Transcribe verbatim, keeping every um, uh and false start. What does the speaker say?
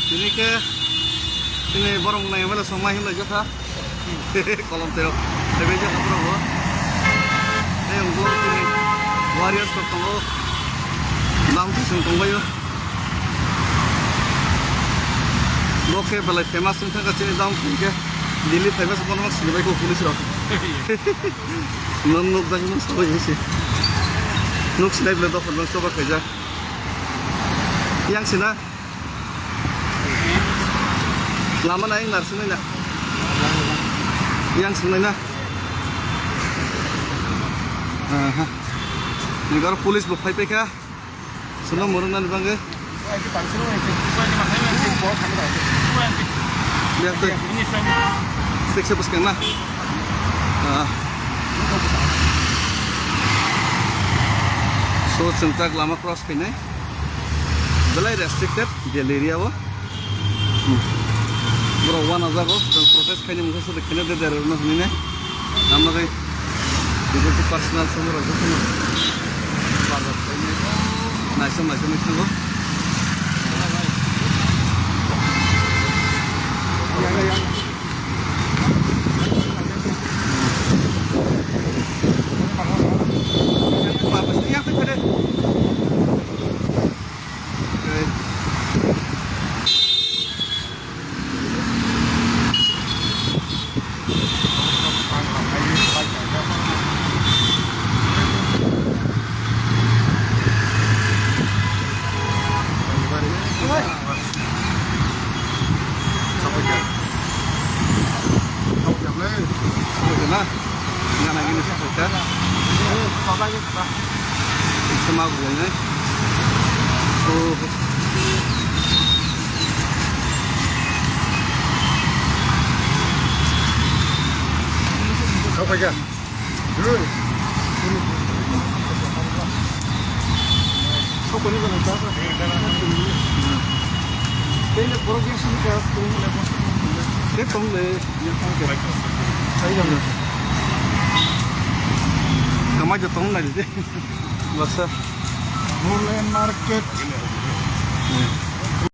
Tini khe chini borok nai mela songma hinlai jakha. Kolom teo. Tebe jakha borok bo. Tei ang bo chini warriors rok tongo. Dam thusung tongbaio. Bo khe belai famous wngkha chini dam thung khe. Delhi phaima se bono sinibai kho police rok. Nwng nukjak nwng sabai se. Nuk sinai bwle dophar nwng choba khaijak. Yang sina. Lama na yang narsing na. Yang sing na. Aha. Ni garo police bo phai paikha. Sono morung nani bangwi. Yang tu. Seksa bwskang na. Ah. So, chwng tak lama cross khainai. Belai restricted, Delhi area o. Hmm. Borok wana jago, chwng protest khaini mungsa sade khaina de dero no hinine. Amagwi, B J P personal somo rok jotono. Naisam, naisam, naisam. Gana gini sa hotel. Sama gulai nai. Oh. Kau paja. Tei tong le. Kamai jo tong lai de. Baksa. Market.